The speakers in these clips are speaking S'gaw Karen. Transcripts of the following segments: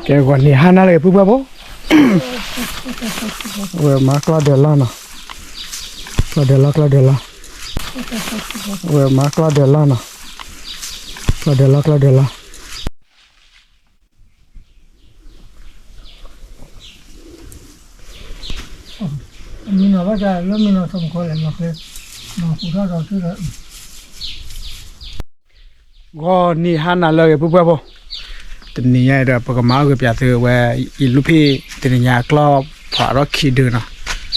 ကဲ ဂီၤနံၤဟါနၤလၢအဂ့ၤ ပုၢ်ပှၢ်ဖိ, ဝဲမၤကျီၢ်ဒၢးလီၢ်နီၤ, ကျီၢ်ဒၢးလီၢ် ကျီၢ်ဒၢးလီၢ်, ဝဲမၤကျီၢ်ဒၢးလီၢ်နီၤ, ကျီၢ်ဒၢးလီၢ် ကျီၢ်ဒၢးလီၢ်. ဂီၤနံၤဟါနၤလၢအဂ့ၤ ပုၢ်ပှၢ်ဖိ, တနံၤညါအံၤဒီးပကမၤအီၣ်က့ၤပၠးသုဝဲ ယလူၢ်ဖံး တနံၤညါကျီၢ်ဖးထီၣ်ခံဒုနီၤ,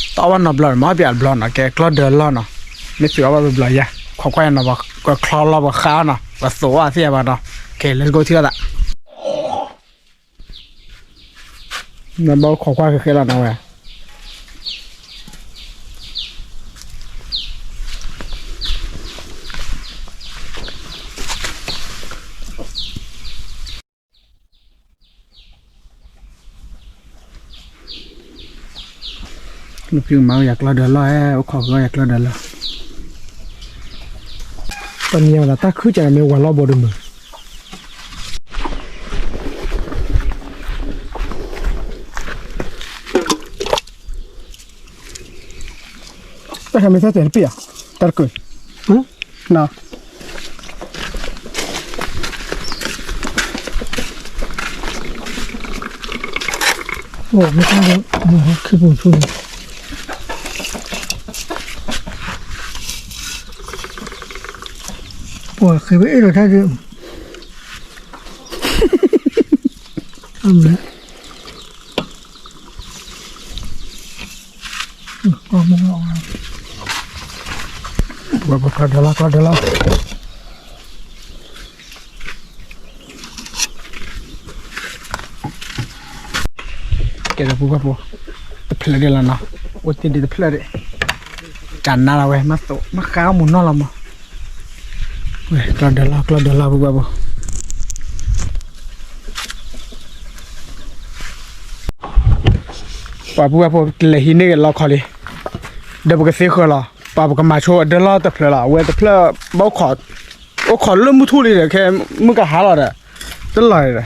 တအီၣ်ဘၣ်နီတဘျီဒီး မၤအီၣ်ပၠးတဘျီနီၤ, ကဲကျီၢ်ဒၢးလီၢ်နီၤ, မ့ၢ်သုးအီၣ်ဘၣ်တဘျီယါ, ခိးကွၢ်နီၤ, ပှၤကျီၢ်လီၢ်ပှၤဃါနီၤ, ပှၤသိးအီၣ်သ့ၣ်ညါဘၣ်နီၤ, ကဲ let's go ထံၣ်လိာ်သး နဘၣ်အိၣ်ခိးကွၢ်ဃဲဃဲလီၤနီၤဝဲ. နဖံးမၤယၤကျီၢ်ဒၢးလီၢ်, အိၣ်ခိးဃုာ်ယၤကျီၢ်ဒၢးလီၢ်, ပနံၤအံၤဒီးတၢ်ခုၣ်ကမ့ၢ်ဝဲလီၢ်ဘိဒ်မုၢ် တၢ်ခါမ့ၢ်တၢ်တဲတပ့ၢ်ဧါ, တၢ်တကုး, နီၤ, အိၣ်မ့ၢ်တၢ်ဒီး ခံပူၤဆူန့ၣ်, ပှၤဃ့ဘၣ်အဲၣ်ဒီးတၢ်ဒုး, အမ့ၢ် ပှၤပှၤကျီၢ်ဒၢးလီၢ် ကျီၢ်ဒၢးလီၢ်, ကဲဒီးပုၢ်ပှၢ်ဖိ, တဖျၢၣ်ဒံးလီၤနီၤ, အိၣ်တ့ၢ်ဒံးတဖျၢၣ်ဒံး, ကနါလီၤဝဲ မ့ၢ်သိး မ့ၢ်ဃါအီၣ်မူၤနီၢ်လီၤမး, ဝဲကျီၢ်ဒၢးလီၢ် ကျီၢ်ဒၢးလီၢ် ပုၢ်ပှၢ်ဖိ ပှၤပုၢ်ဝဲၢ်ဖိ တလဲၤဟံးန့ၢ်က့ၤလီခီလံ, ဒီးပကသ့ဃၢၤလီၤ, ပှၤပကမၤဆိအဒၢလီၢ်တဖျၢၣ်လီၤ, အဝဲတဖျၢၣ်ဘၣ်အိၣ်ခိး, အိၣ်ခိးလၢမုၢ်ထူၣ်လံဒီး ခဲမုၢ်ကဟါလီၤဒီး, တလီၤဒီး,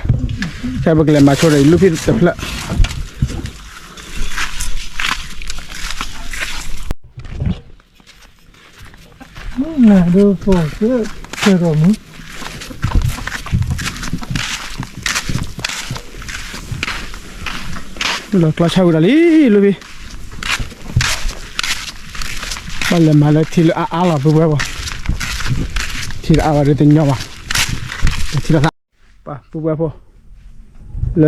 ခဲပကလဲၤမၤဆိဒီး ယလူၢ်ဖံးတဖျၢၣ် လီၤကျီၢ်ဆၣ်ဝံၤဒီးလံ, လီၢ်ဖံး, ဘၣ်လဲၤမၤလၢထံလၢအါအါလီၤ ပုၢ်ဝဲၢ်ဖိ, ထံလၢအါဝဲဒီးတညီဘၣ်, ထံလီၤသး, ပှၤပုၢ်ဝဲၢ်ဖိ, လၢ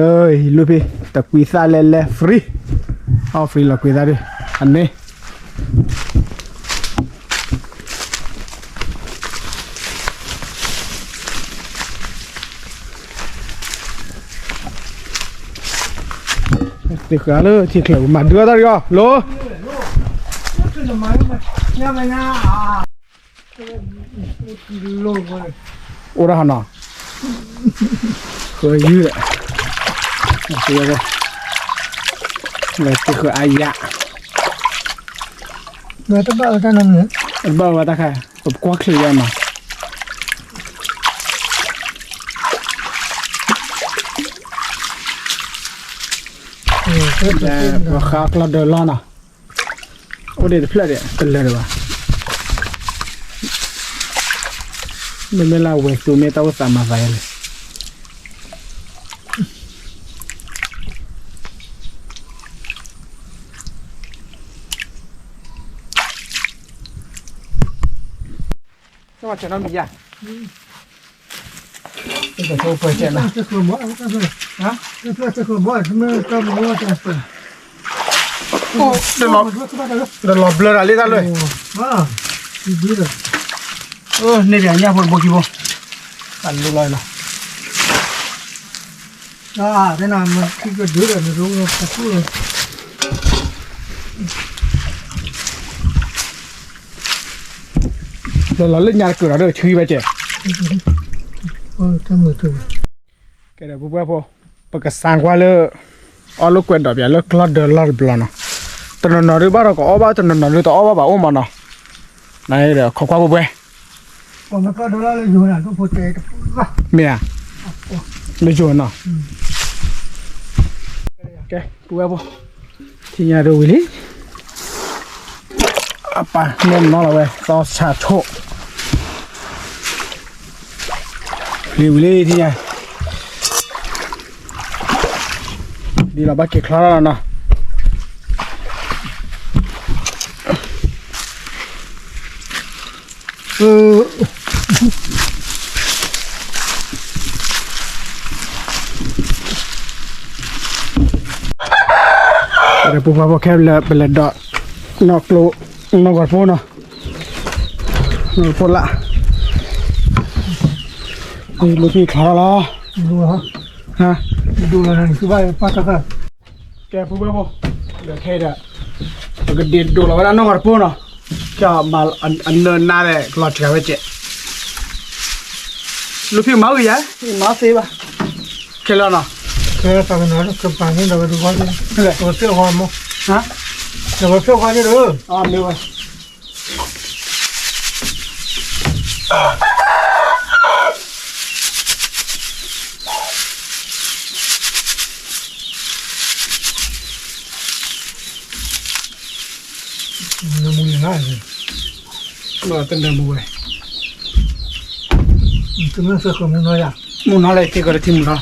လီၢ်ဖံး တကွံသၣ်လဲလဲ free, အီၣ် free လီၤကွံသၣ်ဒုး, အန့ၣ် သ့ဃၢၤလၢထံချၢ မၤဒုးအီၣ်တၢ်ဒီးအီၤ လိၤ, အိၣ်ဒၣ်ဟီနီၤ, ဃၢယုၢ်, သ့ဃၢၤအါယၤ, တဘၣ်ဝဲတၢ်ခါ, ပကွၢ်ချ့ယၤနီၤ ပဃါကျီၢ်ဒၢးလီၢ်နီၤ, အိၣ်ဒံးတဖျၢၣ်ဒံး တလၢာ်ဒံးဘၣ်, မ့မ့ၢ်လၢအဝဲသူမ့ၢ်တၢ်အိၣ်သးမၤသးယဲလဲၣ်, တလီၤဘျၢတၢ်လံတၢ်လၢ, န့ၣ်ဒ်ညၣ်ဖိတဘိခံဘိ, တၢ်လၢလီၤလီၤ လၢလီၤလၢညါတကၢၢ်ဒီး ဆှံဘၣ်ကဲ, ကဲဒီးပုၢ်ဝဲၢ်ဖိ, ပကစၢ်ကွၢ်လၢ အီၣ်လိာ်ကွဲဒီးပၠးလၢကျီၢ်ဒၢးလီၢ်တဘျီနီၤ, တနီၤနီၤဒုးဘၣ်ဒီးကအီၣ်ဘၣ် တနီၤနီၤဒုးတအီၣ်ဘၣ်ဘၣ်အိၣ်မးနီၤ, နဒီးခိးကွၢ်ပုၢ်ဝဲၢ်, မ့ၢ်ဧါ, လၢယိၤနီၤ, ကဲ ပုၢ်ဝဲၢ်ဖိ, ထံၣ်ညါဒိၣ်ဝံၤလံ, အပၢ်နီၢ်နီၢ်လီၤဝဲ သီဆးဆိၣ်, လံဝံၤလံထံၣ်ညါ, ဒ်လီၤဘၣ်က့ၤချီထီၣ်လီၤနီၤ. ပပုၢ်ဝဲၢ်ဖိခဲလၢာ် ပလဲၤဒိး နီၢ်ကျိ နီၢ်ဂီၤတဖိနီၤ, နီၢ်ဂီၤတဖိလၢ်, လၢဖံချီလီၤ, ဟါ, ကဲ ပုၢ်ဝဲၢ်ဖိ, ဒီးခဲအံၤဒီး ပကဒ့ဒိးလီၤဝဲဒၣ်နီၢ်ဂီၤတဖိနီၤ, ကၠီမၤအနၢနါဒီး ကလီၤစှၤဝဲကဲး, လူၤဖံးမၤအုၣ်ယၤ, မၤသ့ဘၣ်, ခဲလၢာ်နီၤ, ကပၤန့ၣ်ဒီးဝဲဒုးဝါန့ၣ်, ဟါ, ဒီးဝဲဖျိၣ်ဃီန့ၣ်ဒီး, မ့ၢ်ဝဲ နမူန့ၣ်, တနၢမူဝဲ, မူနီၢ်လဲၣ် က့ၤကီးတထံၣ်မူနီၢ်,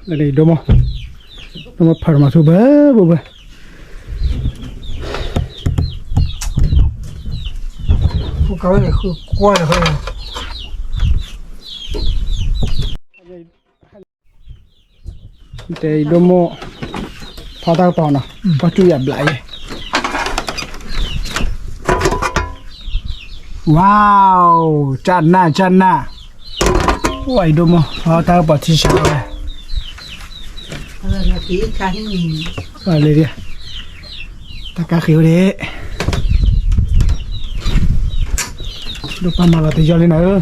ဒိၣ်မိၢ်, ဒိၣ်မိၢ်ဖးတမၤထူဘၢဘၢဘၢ, တဲဒိၣ်မိၢ်, ဖီတၢ်ကပီၤနီၤ, ဖီတူၢ်ယၤဘျးယဲၢ်, wow, ကၢ်နၢ် ကၢ်နၢ်, ဝဲအံၤဒိၣ်မိၢ် ဖီတၢ်ကပီၤထံဆါဝဲ, လၢဒၣ်, တၢ်ကါဃ့ဝဲဒၣ်, ဒိၣ်ပၢ်မၤလီၤတယီလံနၤဧၢ,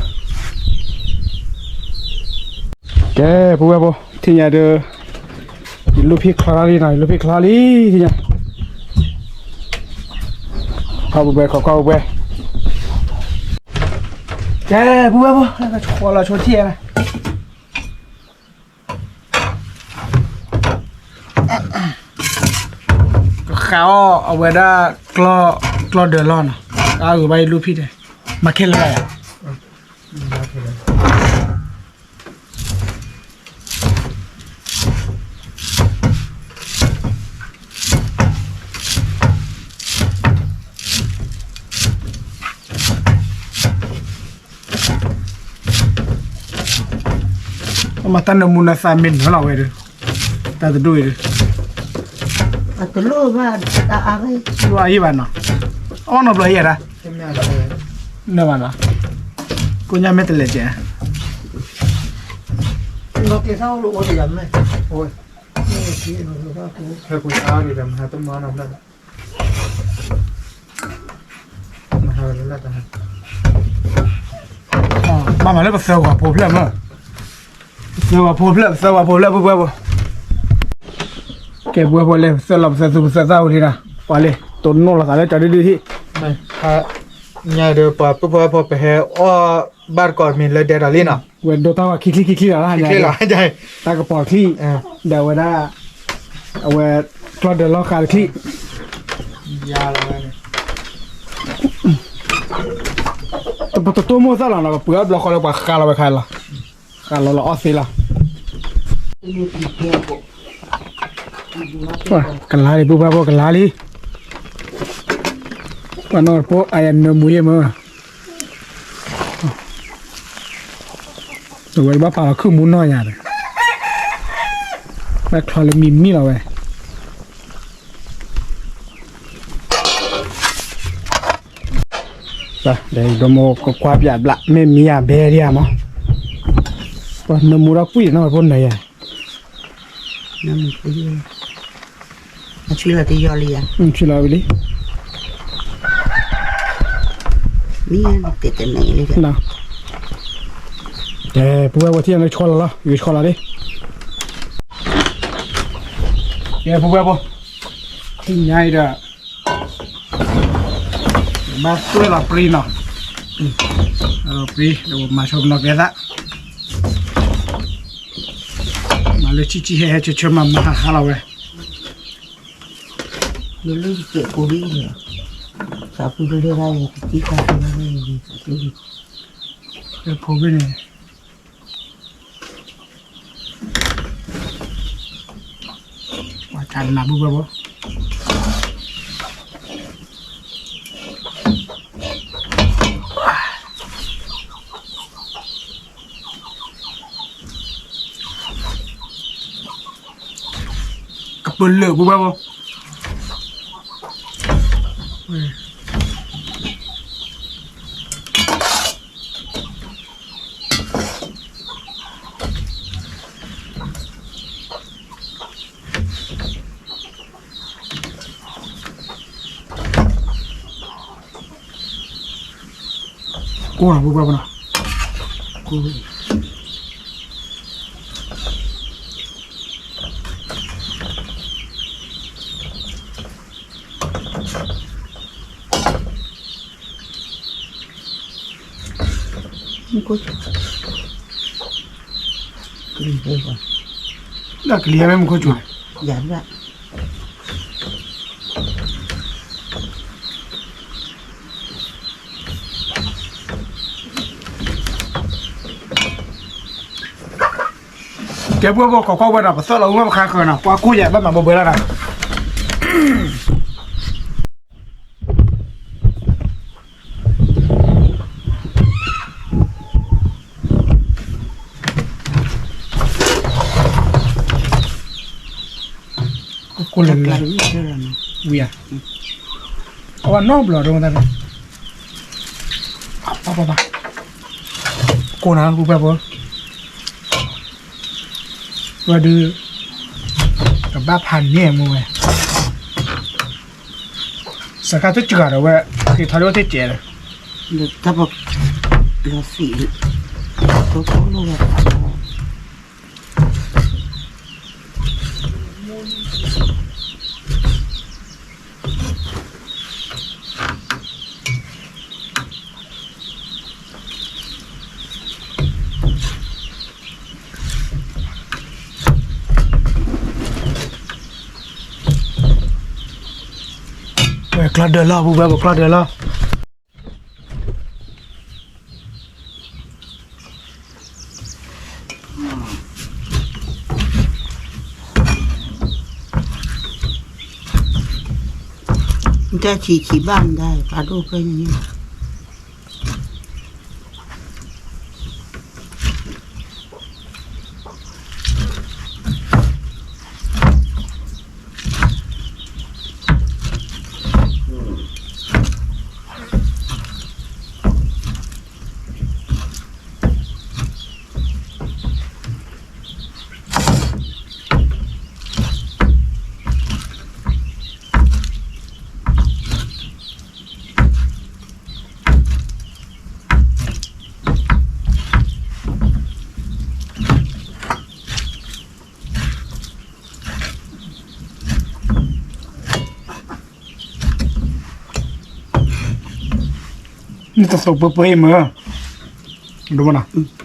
ကဲ ပုၢ်ဝဲၢ်ဖိ, ထံၣ်ညါဒီး, ယလူၤဖံးချီထီၣ်လံနီၤ, ယလူၤဖံးချီထီၣ်လံ, ထံၣ်ညါ, ခီပူၤပှဲၤ ခီ ခီပူၤပှဲၤ, ကဲ ပုၢ်ဝဲၢ်ဖိ, ဆိလီၤဆိထံၣ်ဧါ ကဃးအီၣ်အဝဲဒၣ် ကျီၢ်ဒၢးလီၢ်နီၤ, အဂ့ၤဘၣ်ယလူၤဖံးဒီး, မၤခဲလၢာ်ယၤ, မၤတၢ်နၢမူနသးမ့ၢ်နၢလီၤဝဲဒီး, တၢ်တဒိၣ်အံၤဒီး, တလိၣ်ဘၣ်, တလိၣ်အါဘၣ်နီၤ, အီၣ်နီတဘျီယဲဒၣ်, နၢဘၣ်နီၤ, ကိညါမ့ၢ်တလဲၤကဲး, ဘၣ်မၤလၢပသၢဂီၤဖိဖျၢၣ်မး, ပသၢဂီၤဖိဖျၢၣ် ပသၢဂီၤဖိဖျၢၣ် ပုၢ်ဝဲၢ်ဖိ, ကဲ ပုၢ်ဝဲၢ်ဖိလဲၤ ပသၢလီၤ ပသၢသူ ပသၢသၣ်ဝံၤလံနီၤ, ပှၤလံ တိၢ်နီၣ်လီၤသးလၢကၠီဒုဒုဟံၣ်, ညါဒီးပှၤပုၢ်ဖိဝဲၢ်ဖိ ပဟဲအီၣ်ဘၣ်တကိးမံၤလၢဒဲဒီးလံနီၤ, ဝဲဒိတၢ်ဝဲခံချံခံချံလီၤ, တၢ်ကပီၤတချံ, ဒီးဝဲဒၣ်, အဝဲ, ကျီၢ်ဒၢးလီၢ်ဃာ်တချံ, ပတတိၢ်မိၣ်သၣ်လီၤနီၤ, ပပှ့ၤအီၣ်ဘျီဃီလၢပှၤဃးလီၤဝဲခါလီၤ, ဃးလီၤလီၤအီၣ်သ့လီၤ, ကလါလံ ပုၢ်ဝဲၢ်ဖိ ကလါလံ, ပှၤနီၢ်တဖိ အယၤနၢမူယဲၢ်မး, အဝဲဘၣ်ပာ်လီၤခုၣ်မူနီၢ်ယၤဒီး, ဘၣ်ချီလၢမံၤမံၤလီၤဝဲ ဒီးဒိၣ်မိၢ်ကကွၢ်ပၠးဘျး မ့ၢ်မံယၤဘဲဒံးဧါမး, ပှၤနၢမူဒီးကွံာ်နီၢ်ဖိနၢယၤ, နၢမူကွံာ်, အဆံလီၤတယီလံဧါ, ဆံလီၤဝံၤလံ, မံယၤတဲတန့ၢ်လံ, ကဲ ပုၢ်ဝဲၢ်ဖိ ထံၣ်ညါလၢဆီလီၤလီၤ ယဆီလီၤလံ, ကဲ ပုၢ်ဝဲၢ်ဖိ, ထံၣ်ညါအံၤဒီး ဘၣ်သွဲၣ်လီၤပြံနီၤ, ပြံ ဒီးမၤဆိကမိၣ်ကဲသး, မၤ လၢဆံးဆံးဟဲဟဲဆၢဆၢမၤမၤဟးဟးလီၤဝဲ, လၢလၢယစဲးဖိလံ, သးပူၤတလဲဒၣ်ယကသံၣ်ခါဆၢလၢယကသံၣ်, လၢဖိဘ့ၣ်န့ၣ် ပှၤတၢ်နးဘုဘၢဘၢ ကပၢၤလၢာ်ဘိဘၣ်ဘိ, ကိၢ်နီၤ ဘိဘၣ်ဘိနီၤ, ကိၢ် မူခိၣ်, ကလံၤဟဲဝဲ, ဒၣ်ကလံၤဟဲဝဲမူခိၣ်ကၠိၤလဲၣ်, ယၤဒၣ် ကဲပှၤဘိ ခိးကွၢ်ဝဲဒီး ပသၢလီၤအူမ့ၢ်ပခါဃၢၤနီၤ ပှၤကိၢ်ယၤဘၣ်မၤဘၢဘၢလီၤနီၤ. ကိၢ်လၢလၢ ဝံၤဧါ, အဝဲနီတဘျီဒိၣ်မးတၢ်န့ၣ်, ပၢ်ပၢ်ပၢ်, ကိၢ်နၤ ပူၤပၢ်ဖိ, ဝဲဒုး ကဘၣ်ဖးန့ၢ်မူဝဲ စခါတစှၤဒီးဝဲ က့ၤထီၣ်ဒိၣ်တစဲးဒီး တၢ်ပ လီၤသံး တိခိၣ်လိၣ်ဝဲ ဝဲကျီၢ်ဒၢလီၤ ပူၤဘၣ် ပကျီၢ်ဒၢလီၤ. တၢ်ဆံးဆံးဘၣ်မတၤ ပာ်ဒိၣ်ဖဲန့ၣ် နတသိးပှဲၤပှဲၤအံၤမ့ၢ်, ဒိၣ်မးနီၤ.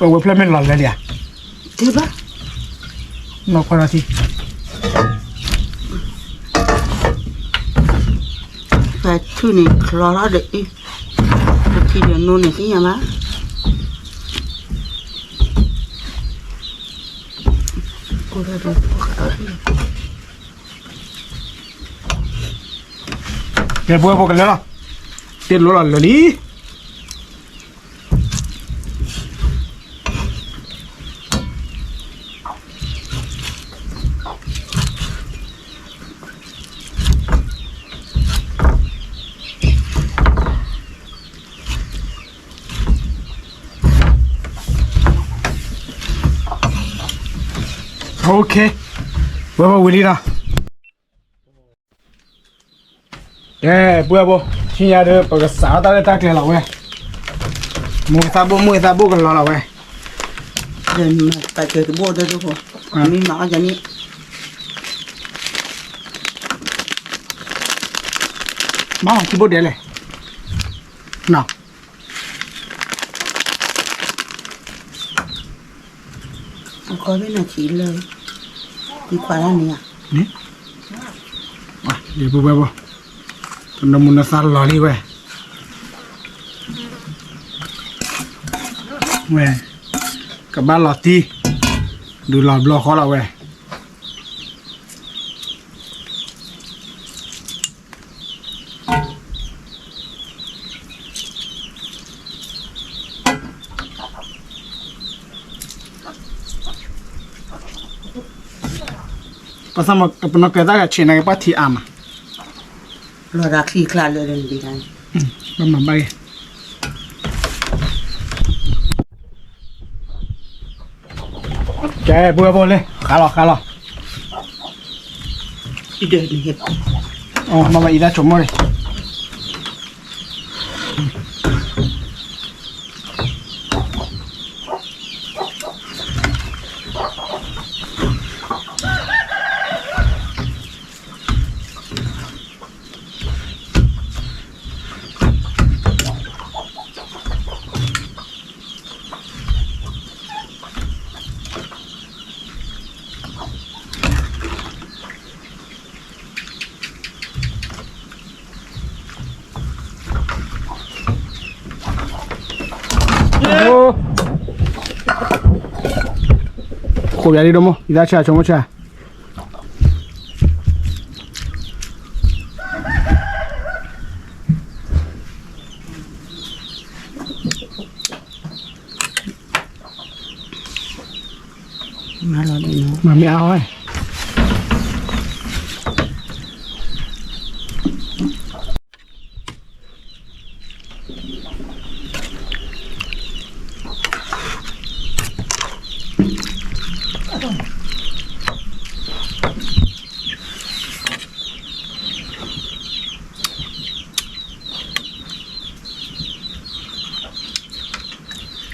ပဝဲဖျၢၣ်မ့ၢ်လီၤလၢလံဧါ, တဘၣ်, နီၢ်ခွါထီၣ်ထံ, ပထုးန့ၣ်ချီထီၣ်ဒီးအံၤ, ပထံၣ်ဒီးနိန့ၣ်သ့ၣ်ညါဘၣ်. ကဲ ပဝဲဖိကလဲၤလီၤ, တ့ၢ်လိလီၤလၢာ်လံ. Okay, ဝဲပဝံၤလံနီၤ. ကဲ ပုၢ်ဝဲၢ်ဖိ, ထံၣ်ညါဒီး ပကစးထီၣ်တၢ်ရဲၣ်တၢ်ကျဲၤလီၤဝဲ, မိၢ်သၣ်ဘိၣ် မိၢ်သၣ်ဘိၣ်ကလီၤလီၤဝဲ, တၢ်ကၢၤတဘိၣ်ဒီးဒိၣ်ဖိ, မ့ၢ်မၤအီၣ်ယၤန့ၣ်, မၤလီၤခံဘိၣ်ဒဲးလဲၣ်, နီၤ အခီဘ့ၣ်နၤထံလၢ ယခွးတၢ်န့ၣ်ဧါ, န့ၣ်, ယပုၢ်ဝဲၢ်ဖိ, တနီၤမူနသးလီၤလံဝဲ, ဝဲ, ကဘၣ်လီၤတံၢ်, ဒုးလီၤဘျီဃီလီၤဝဲ. ဘၣ်ဆၣ်မ့ၢ်ပနီၢ်ကဲသၣ်ဂၤဆံးန့ၣ် ကဘၣ်ထံၣ်အါမး, လီၤတၢ်ချံချါလၢာ်လၢာ်န့ၣ်, ဘၣ်မၤဘၣ်ဂ့ၤ. ကဲ ပုၢ်ဝဲၢ်ဖိလံ, ဃါလီၤ ဃါလီၤ, မ့ၢ်မ့ၢ်အံၤတၢ်ဆိကမိၣ်န့ၣ် ခိးယၤဒ်ဒိၣ်မး ယသးဆါဆိကမိၣ်ဆါ မၤမ့ၢ်အါဝဲ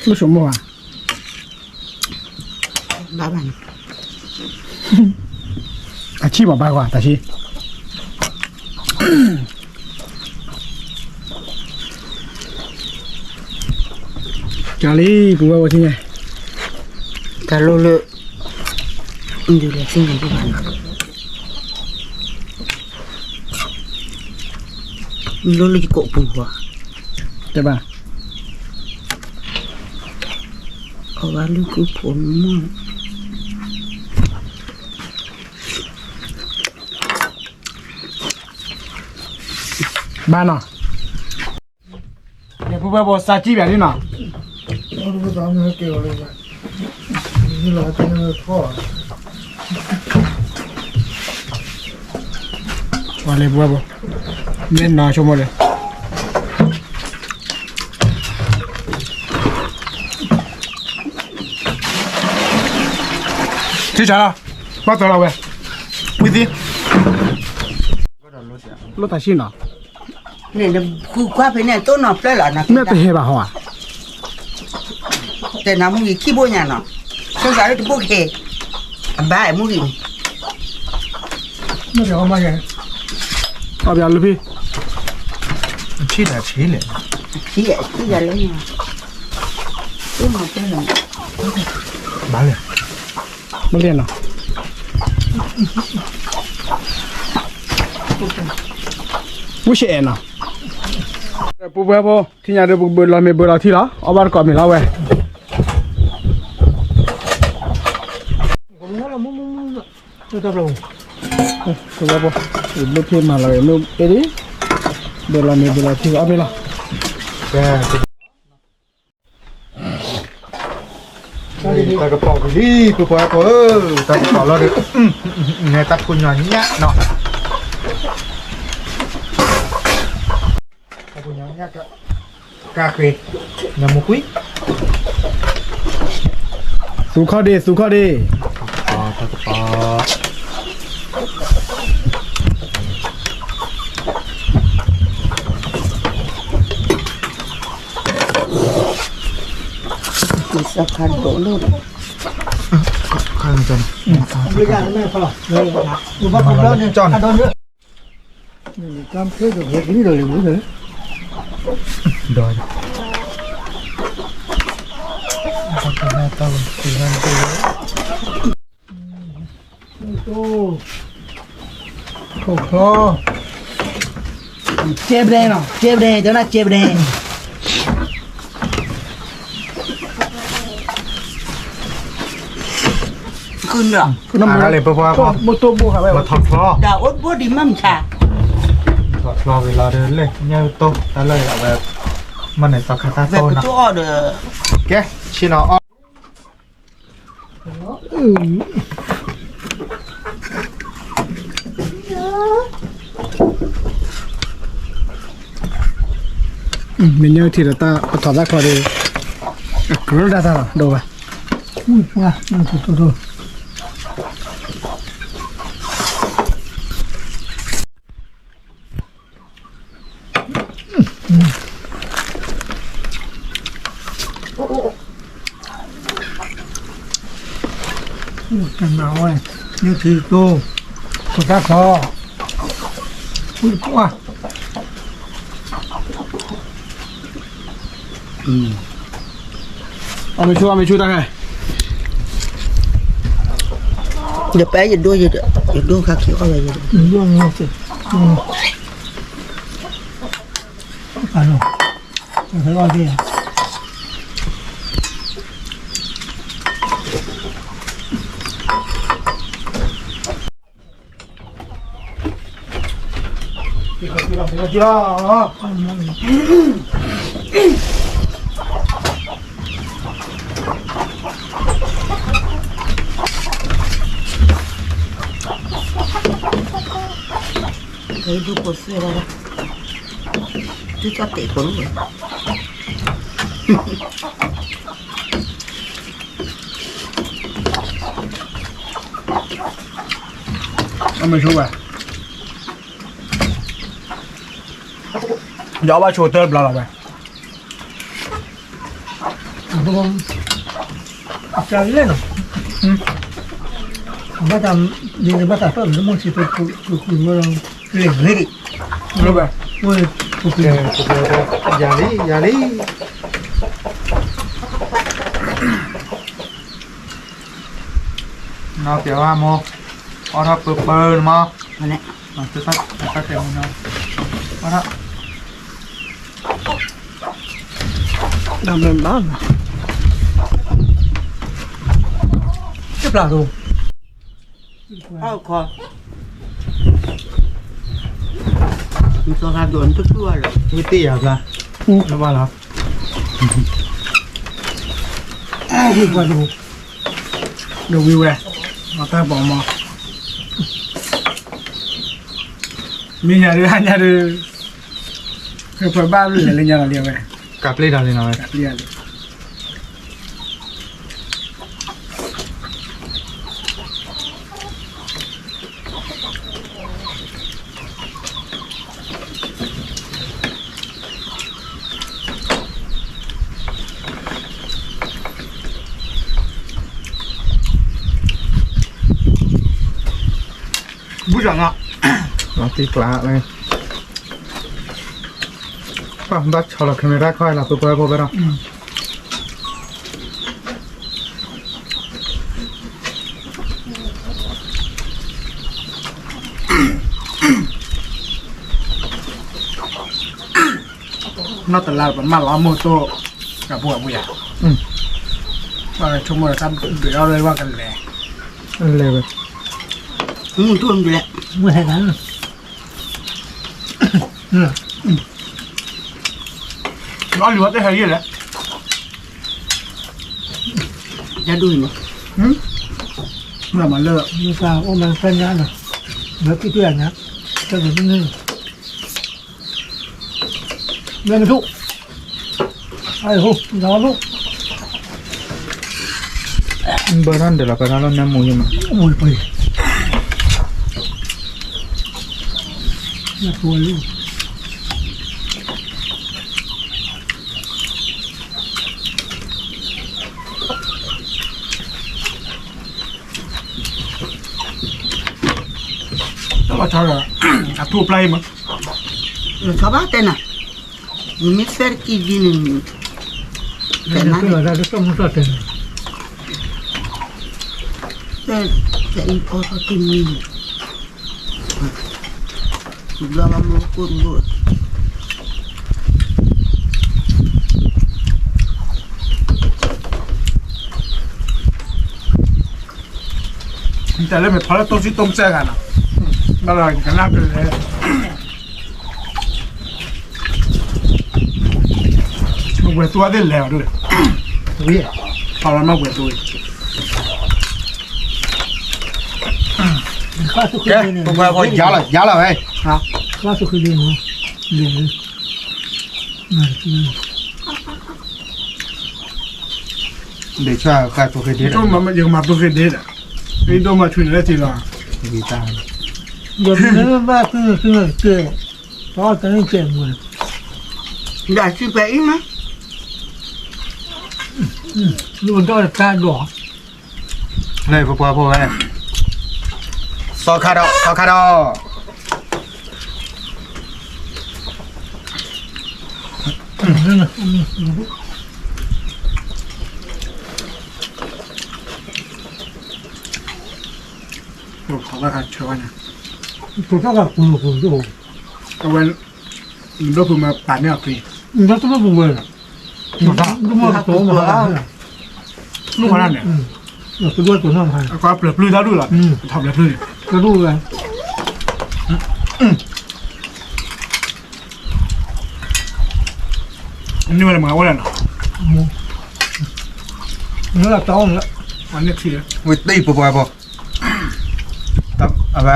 မ့ၢ်ဆိကမိၣ်ဧါ ဘၣ်ဘၣ်န့ၣ် အဆံၣ်မးဘၣ်ကွၢ် တၢ်ဆံၣ် ကလံ ပုၢ်ဝဲၢ်ဝဲထံၣ်ညါ တၢ်လိၣ်လၢ ဒုးလဲၤသ့ၣ်ညါဒ်ဘၣ်နီၤ လိၣ်လၢယကိာ်ပူၤဃီ တဲဘၣ် အဝဲလုၢ်ကုဖိမီၢ် ဘၣ်နီၤ ယပုၢ်ဝဲၢ်ဖိစါကံၣ်ပၠးဒ်နီၤ ပှၤလၢပုၢ်ဝဲၢ်ဖိ မ့ၢ်နီၤဆိကမိၣ်ဒီး ထံၣ်ဆါလီၤ ဘၣ်သၢလီၤဝဲ ဝံသံ လိၣ်တၢ်ဆံၣ်နီၤ န့ၣ် ဃုကွၢ်ဖဲန့ၣ် တိၢ်နီၤဖျၢၣ်လီၤ မ့ၢ်တဟဲဘၣ်ဟီဧါ တဲနၤမူဂံၢ်ခံဘိညါနီၤ ဆိစးလၢတဘိကဟဲ အဘၣ်မူဂံၢ်န့ၣ် အဘၣ်လၢဖံ အထံၣ်တၢ်ဆံးလဲၣ် ထံၣ်ထံၣ်ယၤလၢ တိၢ်နီၤဖျၢၣ်လီၤ ဘၣ်လဲၣ် မ့ၢ်လီၤနီၤ ဝံၡဲအဲၣ်နီၤ ပုၢ်ဝဲၢ်ဖိ ထံၣ်ညါဒီး ပကဘၢလီၤမ့ၤဘၢလီၤထံလီၤ အီၣ်ဘၣ်တကိးမ့ၤလီၤဝဲ ပုၢ်ဝဲၢ်ဖိ ဘျုးဖ့မၤလီၤမ့ၤ အဲဒံး ဘၢလီၤမ့ၤဘၢလီၤထံအီၣ်မ့ၤလီၤ တၢ်ကပီၤဝံၤလံ ပုၢ်ဝဲၢ်ဖိဧၢ, တၢ်ကပီၤလီၤဒီး တၢ်ဖိညီညၣ်နီၤ, တၢ်ဖိညီညၣ် ကါဃ့ နမူကွံာ် သူခီၣ်ဒ့ သူခီၣ်ဒ့ တၢ်ကပီၤ သၢခါဒိၣ်လၢ ခါန့ၣ် ဒီး ကဲပဒဲနီၤ ကဲပဒဲ တဲနၤကဲပဒဲ ဃုနၢ် ဃုနၢ် မ့ၢ်တိၢ်ဘိၣ်ဃာ်ဝဲ မထီၣ်ချီ တၢ်အိၣ်တဘိဒံးမ့ၢ်မဆါ မထီၣ်ချီဝံၤလီၤဒီး လဲၣ်ညၣ်တိၢ်တၢ်လၢအဝဲ မ့ၢ်န့ၣ်သီခါတၢ်တိၢ်နီၤ ကဲ ဆ့နီၤအီၣ် မ့ၢ်ညၣ်ထံဒီးတၢ်ပထီၣ်တၢ်ချီဒီး အကြၢးဒၣ်တၢ်လီၤ ဒိၣ်ဘၣ် မုၢ်ပှၢ် မုၢ်ထူထူထူ တနၤဝဲ ညၣ်ထံတိၢ် ခိၣ်တၢ်ချီ မုၢ်ပှၢ် အီၣ်မ့ၢ်ဆူၣ် အီၣ်မ့ၢ်ဆူၣ်တၢ်ခဲ ယပဲယဒိ ယဒိခါခံအီၣ်ဝဲယဒိ အီၣ် ကဲဒိၣ်ပိာ်သွဲၣ်ဒၣ်, သုတၢ်တဲာ်ကိးလၢဝဲ, အမ့ၢ်ဆိဝဲ, ယအီၣ်ဘၣ်ဆိတၢၢ်တဘျီလီၤဝဲ, အတၢ်လဲၣ်နီၤ, ဘၣ်တၢ်, ယဘၣ်တၢ်တီၢ်လၢမိၢ်ဆံးတၢ်, လဲၤဂ့ၤဒံး, ယၤလံ ယၤလံ, နီၢ်ပျဲဝါမိၢ်, အီၣ်ထီၣ်ပၢပၢနမး, တၢ်တဲမနီၤ, အီၣ်ထီၣ် တပျၢ်သိ, အီၣ်ခီ, မ့ၢ်သီခါဒိၣ်နတတူၢ်အီၤလၢ, မ့ၢ်တ့ၢ်ယၤဖျါ, လၢဘၣ်လီၤ, ဒီးဝံၤဝဲ, မၤတၢ်ပိာ်မး, မ့ၢ်ညါဒုး ဟါညါဒုး, ဖဲဖဲဘၣ်လဲၤလၢညါလီၤလံဝဲ, ကးပျ့ၢ်ဒီးလံနီၤဝဲ, ကးပျ့ၢ်လံ ဘူးစၢ်ငါ, လီၤတံၢ်ကျါဝဲ, ဘၣ်ဆီလီၤ camera ခီလီၤ ပှဲၤပှဲၤပှဲၤပှဲၤဒီး နီၢ်တလါပမၢလီၤမိၢ်တိၢ်, ကပူၤကပူၤယၤ, ဘၣ်ဆိကမိၣ်ဒီးတၢ်ဒုးအီၣ်လၢဘၣ်ကလဲၤ, လဲၤဝဲ, မုၢ်ထူၣ်လဲၤ, မုၢ်ဟဲဂၤ, အီၣ်လံဝဲတဟဲယဲၢ်လဲၣ်, ယဒိၣ်န့ၣ်, မ့ၢ်မၤလၢ, မ့ၢ်သးအိၣ်မၤသၢညါနီၤ, လၢကံၣ်တယၤညါ, တၢ်ကန့ၣ် မ့ၢ်မ့ၢ်ထူၣ်, အဟိ, ဒီးထူၣ်, ဘၢထီၣ်ဒၢးလီၤ ပၢထီၣ်လီၤနၢမူယမး, မူပှ့ၤ, နၢပူလံ. အီၣ်ထီၣ်ဒီး အထူအပျၢ်အံၤမး, နထီၣ်ဘၣ်တဲနၤ, နမ့ၢ်သၢတကံဒ်န့ၣ်, တဲနၤ, တဲအံၤအီၣ်ထီၣ်တမံၤန့ၣ်, ဘျီဘၣ်မ့ၢ်ကိၣ်ဘိၣ် တၢ်လၢမ့ၢ်ဖီလၢတိစံတိစဲဂၤနီၤ, ဘၣ်လီၤကနၣ်ကလဲၤ, မ့ၢ်ဝဲၢ်သူအသ့ၣ်လဲၤအီၤဒၣ်, ဖီလၢမ့ၢ်ဝဲၢ်သူ, ကဲ, ပှၤပှၤယါလီၤ ယါလီၤဝဲ, ဒ်ဆၢကသိးဃ့ဒ့, ယကမၤသိးဃ့ဒ့ဒီး, ဒိၣ်မးဆွံန့ၣ်လၢထံလီၤ, ယဘၣ်သုသုကဲ, တၢ်တန့ၢ်ကဲမး, ဒၣ်စုပဲအံၤမး, ဒိၣ်ဒီတၢ်ဒိၣ် လၢပပှၤဖိဝဲ, သီခါဒီး သီခါဒီး, အဝဲ, ဒိၣ်ဖုမၤပာ်န့ၢ်အီၤချံ, ဒိၣ်ဖုဝဲ, မ့ၢ်န့ၣ်, အကပျၢၤပျုၢ်တၢ်ဒူၣ်လီၤ, ထီၣ်ပျၢၤပျုၢ်န့ၣ်, တဒူၣ်ဝဲ, နမၤဝဲလဲၣ်နီၤ, မ့ၢ်တၢ်အီၣ်န့ၣ်, ဝဲတ့ၢ်ပပှၤဖိ, အဝဲ,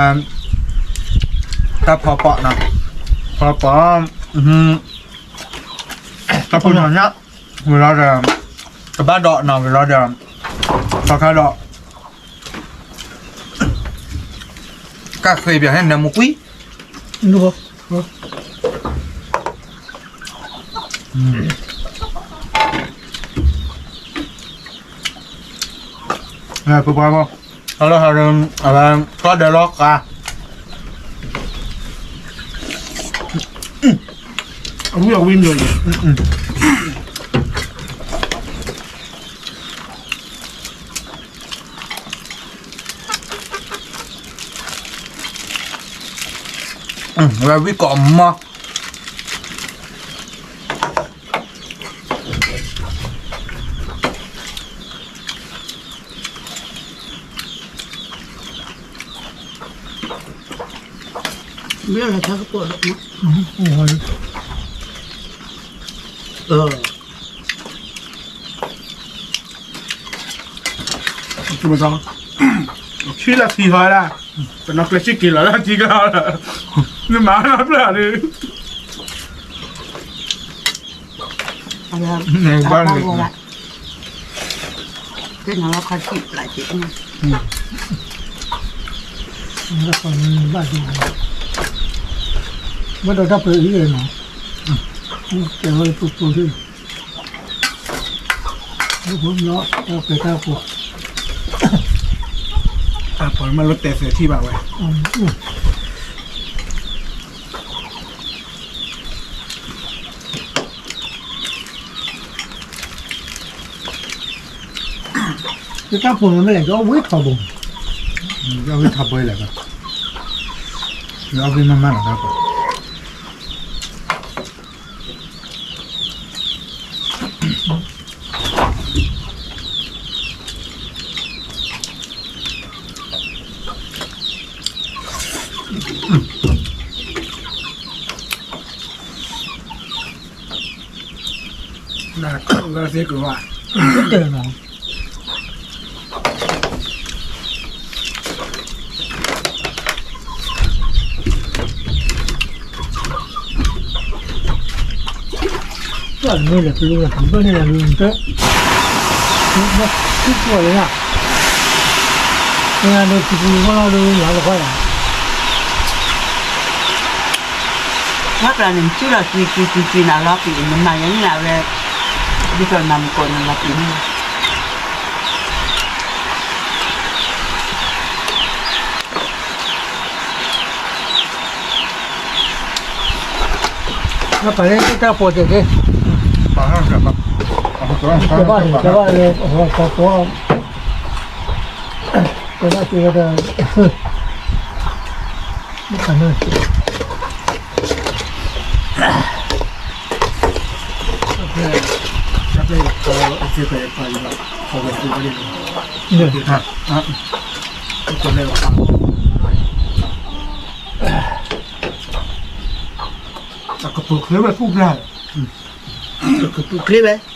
တၢ်ဖီပီနီၤ, ဖီပီ, တၢ်ဖီပီညါ, ဝံၤလီၤဒီး, ကဘၣ်ဒီးနီၤ ဝံၤလီၤဒီး, သီခါဒီး, ကၣ်ဃ့ပၠးဟဲနမူကွံ, ပပှၤဖိ, ဟလၢဟး, အဝဲ, ကီၢ်ဒဲးလီၤဃာ်, အဝံအဝံၤ, ဝဲဝံကိးမီၤ, မ့ၢ်လီၤဆၢကပိာ်ဒီး, ဆံလီၤခံဟီဒၣ်, ပနီၢ်ကျဲစံၣ်က့ၤလီၤလၢထံကလီၤ, နမၤနီၢ်ဖျၢၣ်လံ, ဘၣ်, ဘၣ်ဒီးတၢ်ပှဲၤအံၤနီၤ, ကဲဝဲပူၤပူၤ, တၢ်ပှဲၤမးလၢတဲသဲးထံၣ်ဘၣ်ဝဲ တၢ်ဖိမ့ၢ်လဲၣ် ဒီးဝံထီဘိ, ဒီးဝံထီဘိလဲၣ်, ဒီးဝံမၤမၤလီၤတၢ်ဖိ နၤကီၢ်ဂၤသ့ကဝါ, တဲနီၤ, တၢ်တမ့ၢ်လၢပလူၤလၢ ဘၣ်န့ၣ်လၢလူၤတၢ်, ဘၣ်ခံကွၢ်လၢယၤ, မ့ၢ်ဒၣ်ဒိးစံးပူၤမီၢ်လီၤဒိးယၤတခွါယၤ ဘၣ်ကျါန့ၣ် နစုလီၤကွံာ်ကွံာ်ကွံာ်ကွံာ်နၤလီၤက့ၤ နမၤယၤန့ၣ်လၢအဝဲ ဒ်သိးနမၤမုၢ်ကီၢ်နမၤတ့ၢ်န့ၣ် ပှၤလၢတၢ်ပီးတဲာ်တဲ, ကဘၣ်န့ၣ် ကဘၣ်လၢ ကဘၣ်တဲဝဲဒၣ်, အကပူၤချ့ဝဲပူၤဘျါ, အကပူၤချ့ဝဲ ပ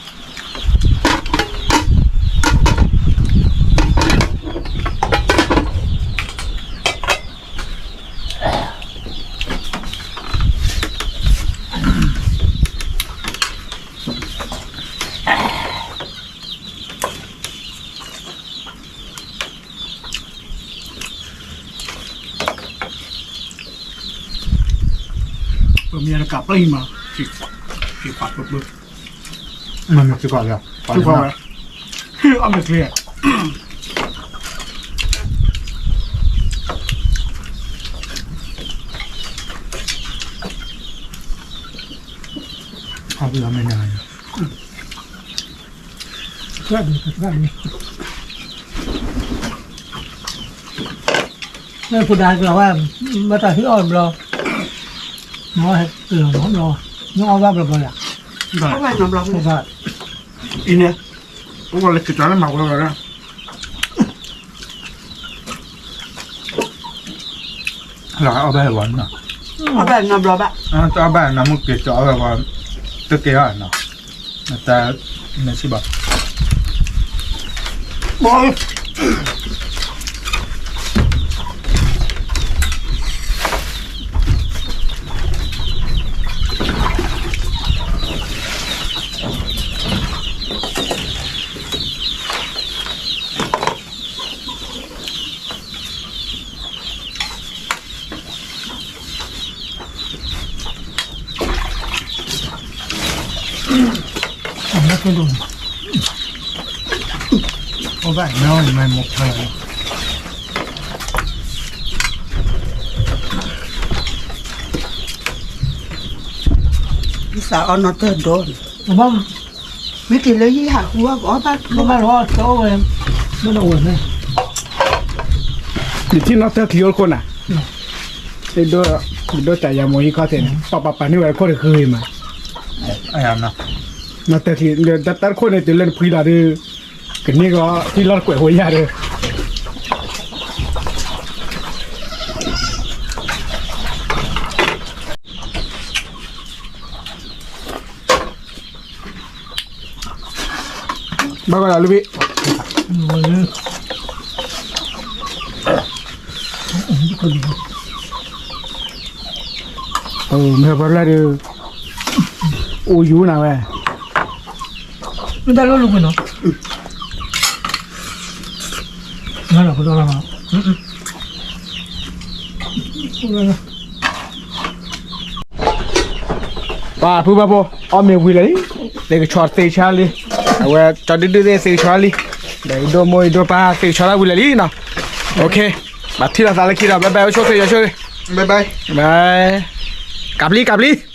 မ့ၢ်တကးပျံၤမး, က့ၤခွးပၢပၢ, မ့ၢ်မ့ၢ်စ့ၢ်ကီးလၢ, စ့ၢ်ကီးဝဲ, အမ့ၢ်ကျဲ, ဟီၣ်ဘုမ့ၢ်န့ၣ်, မ့ၢ်ဖိဒါကလီၤဝဲ, ဘၣ်တၢ်ဟံးအီၣ်ဘျီ, မ့ၢ်ဟဲကလီၤနီဘျီ, မ့ၢ်အီၣ်ဘၣ်ဘျီဘျီယၤ, အံၤန့ၣ်, အိၣ်လၢက့ၤတၢ်လၢမၤဝဲလီၤ, လီၤအီၣ်ဘၣ်ဝဲနီၤ, အီၣ်ဘၣ်နီဘျီဘၣ်, တအီၣ်ဘၣ်နီၤ မုၢ်က့ၤတအီၣ်ဘၣ်ဝဲ, တက့ၤအီၣ်နီၤ, တၢ်, မ့ၢ်စံးဘၣ် အီၣ်ဘၣ်နီၤ မ့ၢ်မ့ၢ်ဖျါလီၤ, သးအီၣ်နီၣ်တၢၢ်ဒီး, မ့ၢ်တ့ၢ်လၢယဟးဃုအီၣ်ကအီၣ်ဘၣ်, ဘၣ်လီၤတအိၣ်ဝဲ, မ့ၢ်တအိၣ်ဝဲ, ယထံၣ်နီၣ်တၢၢ်ချံအိၣ်တခိၣ်နၤ, ယဒိးတၢ်ယၤမိၢ်ဟံၣ်ခီၣ်ထံးန့ၣ် ပပပာ်န့ၢ်ဝဲတခိၣ်တဃုဂ့ၤမး, နီၣ်တၢၢ်ချံ, တၢ်တခိၣ်န့ၣ် တုၤလၢနဖှံလီၤဒီး, ကန့ၢ်ကီးထံလီၢ်တကွဲးဖိယၤဒီး ဘၣ်ကီးလၢဘ့ၣ်, မ့ၢ်ပှၤလၢဒုး, အိၣ်ယူၤနၤဝဲ, မ့ၢ်တၢ်လိၣ်လူၤကွံာ်နီၤ, ငါလီၤကဒီးလီၤ, ပၢ်ဖုဘၣ်ဖိ, အီၣ်မ့ၤဝံၤလၢာ်လံ, သ့ကဆီသ့ကဆီလံ, အဝဲကၠီဒုဒုသ့ၣ်သ့ကဆီလံ, ဒီးယဒိၣ်မိၢ်ယဒိၣ်ပၢ်သ့ကဆီလၢဝံၤလၢာ်လံနီၤ, ဘၣ်ထံၣ်လိာ်သးလၢခံဒီး bye bye အိၣ်ဆူၣ်ချ့ ယွၤဆိၣ်ဂ့ၤ, bye bye, ကးပျံၤ ကးပျံၤ